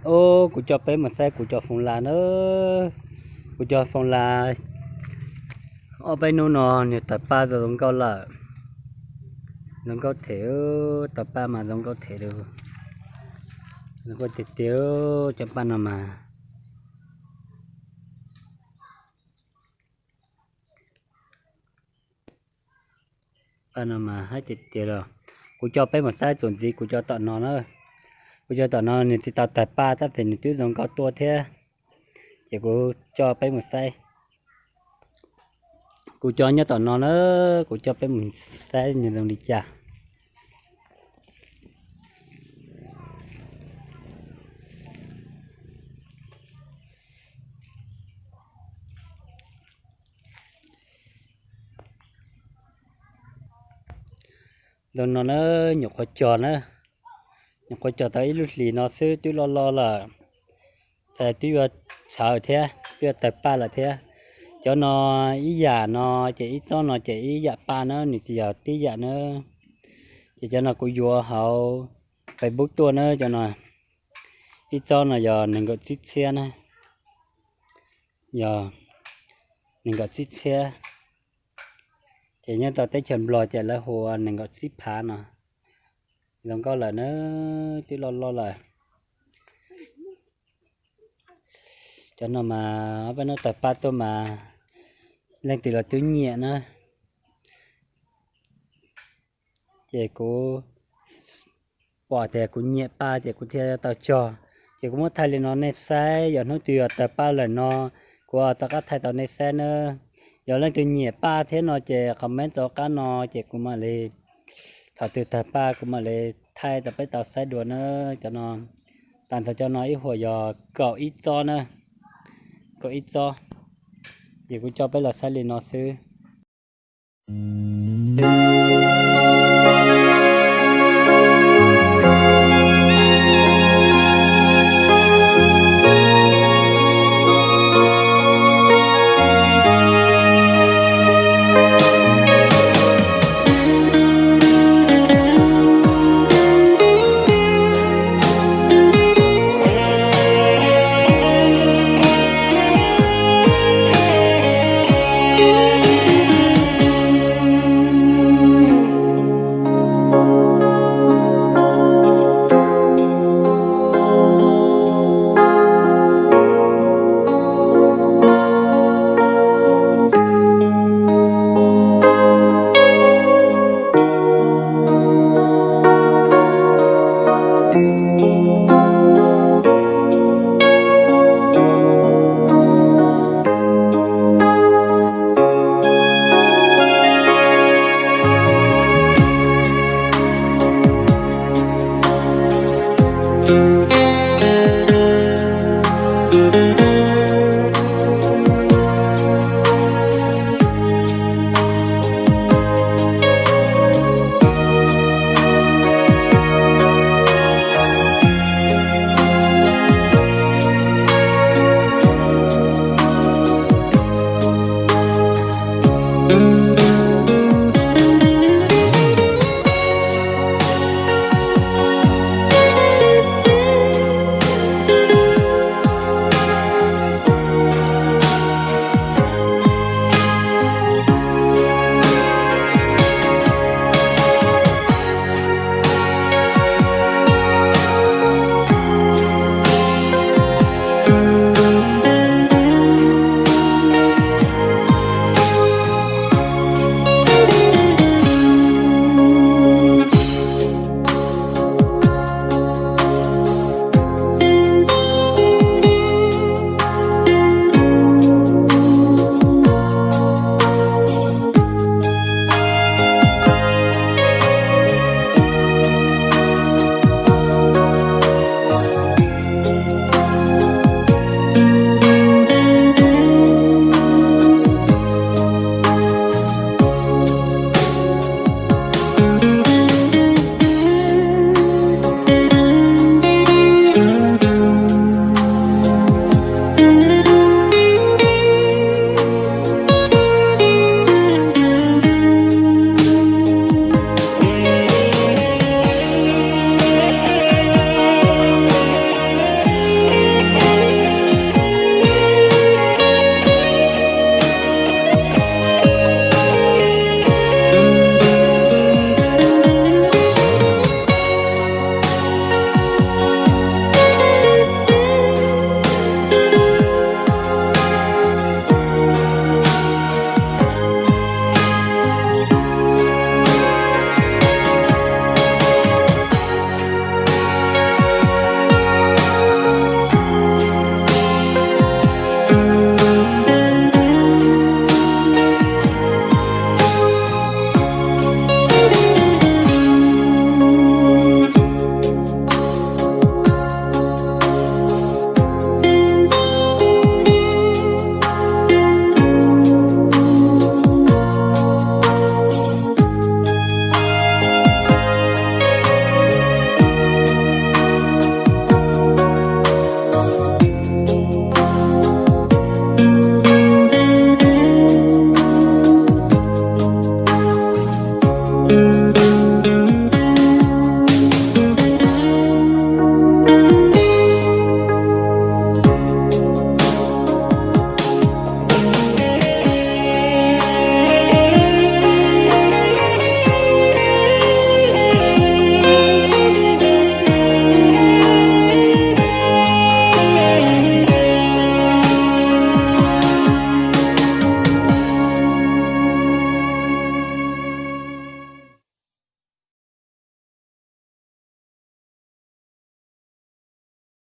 Ub, kuv coj peb mus saib kuv cov foos las na. Kuv cov foos las ob peb hnub no nws tawg paj zoo nkauj lawm. Zoo nkauj thiab, tawg paj mas zoo nkauj thiab li. Zoo nkauj tiag tiag, cov paj no mas. Paj no mas haib tiag tiag los. Kuv coj peb mus saib txuas ntxiv kuv cov tom no na. Kuv cov tom no nws tsis tau tawg paj tab sis nws twb zoo nkauj tuaj thiab. Ces kuv coj peb mus saib. Kuv cov nyob tom no na, kuv coj peb mus saib nws zoo li cas. Ntawm no na, nyuam qhuav cog na, nyuam qhuav cog tau ib lub hlis no xwb twb loj loj lawm. Txhais twb yuav tshawv thiab, twb yuav tawg paj lawm thiab. Cov no ib yam no, ces ib tsob no ces ib yam paj na, nws tsis yog tib yam na. Ces cov no kuv yuav hauv Facebook tuaj na, cov no ib tsob no yog nees nkaum tsib txhiab na, yog nees nkaum tsib txhiab. Ces nyob rau teb chaws Nplog ces lawv hu ua nees nkaum tsib phav no. Zoo nkauj lawm na, twb loj loj lawm. Cov no mas ob peb hnub tawg paj tuaj mas leej twg los twb nyiam na. Ces kuv pom tias kuv nyiam paj ces kuv thiaj tau cog. Ces kuv muab thaij li no nej saib, yog hnub twg yog tawg paj lawm no, kuv rov qab thaij tau nej saib na. Yog leej twg nyiam paj thiab no ces comment rau qab no ces kuv mam li, thaum twg tawg paj kuv mam li thaij rau peb tau saib dua na. Cov no, tag nrho cov no ib huam yog kaum ib txob na, kaum ib txob. Ces kuv coj peb los saib li no xwb.